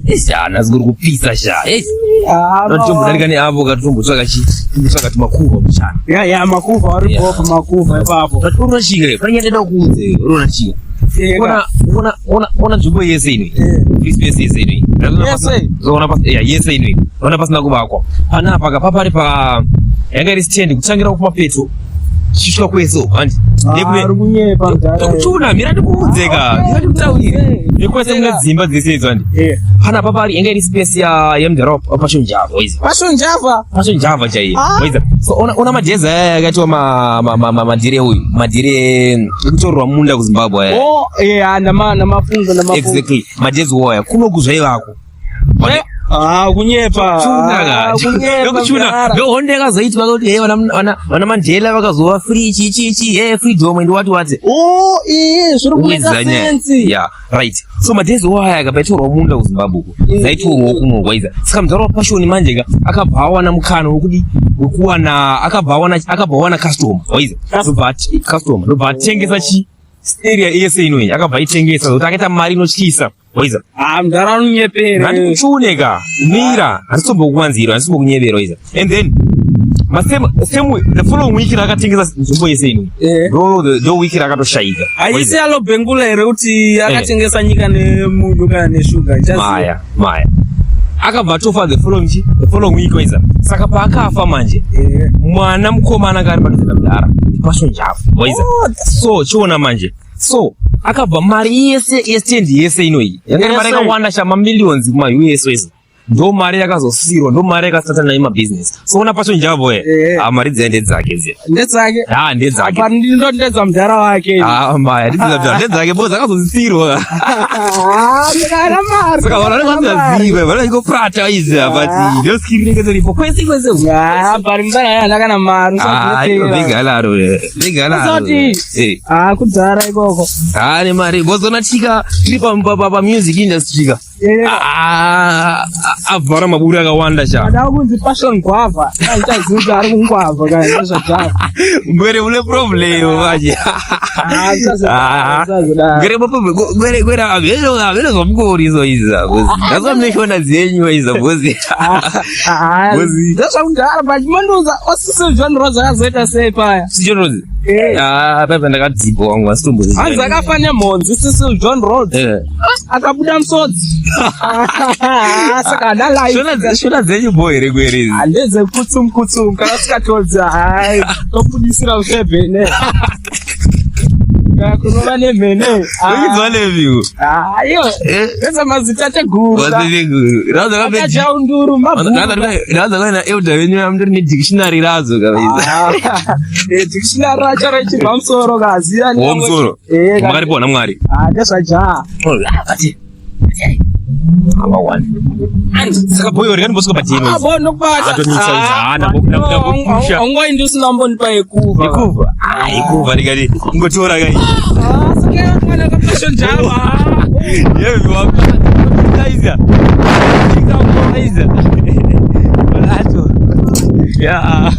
Sha, nhasi kuri kupisa sha. Ah, Tombodarika neapo ka tombotsvaka chi, tombotsvaka tumakuva muchana. Ya ya makuva ari Yeah. bopo makuva ipapo. But unoona chika, pane nyaya ndada kuudze, unoona chika. Ona ona ona ona nzvimbo yese ino. Free space yese ino. Yese? Zoona pas ya yese ino. Ona pasina kuvakwa. Panapa ka papari pa yanga iri stand kutangira kumapeto. Chisvika kwese uko, handi. Nekune Ari kunyepa mudhara. Kuchuna, mira ndikuudze ka. Mira ndikutaurire. Nekwese kune dzimba dzese idzo handi. Eh. Panapa pari yanga iri space ya yemudhara wa Passion Java izi. Passion Java. Passion Java chaiye. Ah. Waiza. So ona ona majezi aya akaitwa ma ma ma, ma madhire uyu. Madhire ekutorwa munda kuZimbabwe aya. Oh, eh ah, nama namafungo namafungo. Exactly. Majezi waya kuno kuzvaivako. Eh, Ah, kunyepa. Chuna Ah, kunyepa. ndokuchuna mudhara. ndohondo yakazoitwa kuti hey vana vana vana Mandela vakazova free chi chi chi hey freedom and what what. Oh, eh, zviri kuita Wizanya. sense. Yeah, right. So majezi waya akabaitorwa munda kuZimbabwe uko. Mm. Dzaitorwawo kuno waiza. Saka mudhara wa Passion manje ka akabva awana mukana wekudi wekuwana akabva awana akabva awana customer waiza. Ndobva ati customer ndobva atengesa chi area yese inoyi akabva aitengesa zvokuti akaita mari inotyisa waiza. Ah, mudhara anonyepere. Handikuchune ka mira handisombokuwanzira handisombokunyevera waiza. And then ma same same the following week rakatengesa nzvimbo yese inoyi. Eh. Ndo ndo wiki rakatoshaika. Haisi alobhengula here kuti akatengesa nyika nemunyu kana neshuga. Ndichaziva. Maya maya akabva atofa the following chi the following week waiza saka paakafa manje Eh. mwana mukomana anga ari padhuze namudhara Passion Java waiza Oh, so chiona manje so akabva mari yese yestand yese inoyi yanga iri mari Yese. yakawanda sha mamillions kuma-us waiza ndo mari yakazosirwa ndo mari yakasata nayo mabhizinesi so ona Passion Java Eh. ye ah, mari dziya ndedzake dziya Ndedzake. ah ndedzake Apa ndo ndedza mudhara wake. ah maya ndedzake bo dzakazosirwa Ah, ndikana mari. saka vanhu vanenge vasingazivi vanenge vachingofrata izi but ndo skiri rinenge riripo kwese kwese Ah, pari mudhara yana kana mari. Ah, iro big alaro big alaro Usati. eh Ah, kudhara ikoko. ah ne mari bozona chika tiri pa pa pa music industry ka Eh. ah avhara maburi akawanda sha Ada kunzi Passion Guava. Andichazivi kuti ari kungwavha kana ndezvajava. ngwere une problem manje Ah, Ah. usazodaro. ngwere mapobe ngwere ngwere avelo avelo zvamukoriso iza bozi ndazo mneshona dzenyu iza bozi Bozi. Ndezvakudhara but mandiudza osisi John Rose akazoita sei paya. sichorozi Eh. ah paipa ndakadzibwa wangu asitombozi Hanzi akafa nemhonzi Cecil John Rhodes eh akabuda musodzi. Saka hana life. shona shona dzenyu bo here kwere izi Handezekutsum kutsum kana usikatodzi hai tobudisira usebhene. Kana kunova nemhene. Ukidzwa neviwo Ayo. eh Ndezamazitateguru. waseteguru razo kape Akajaunduru mabhuru. razo kaina elder venyu amtori ne dictionary razo kabisa Dictionary racho rechibva musoro kaziya. wo musoro Eh, makaripiwa namwari Ah, ndezvajaha. saka boyo rikanimbosvika patino Ah, bo nokubata. Atonitsa Ah, izana, ndakupusha. Ongoi ndisina mbonipa yekuva. ikuva ah ikuva ndikati ingotora kai Ah, saka mwana ka Passion Java. yevi wapaiza iza barato ya.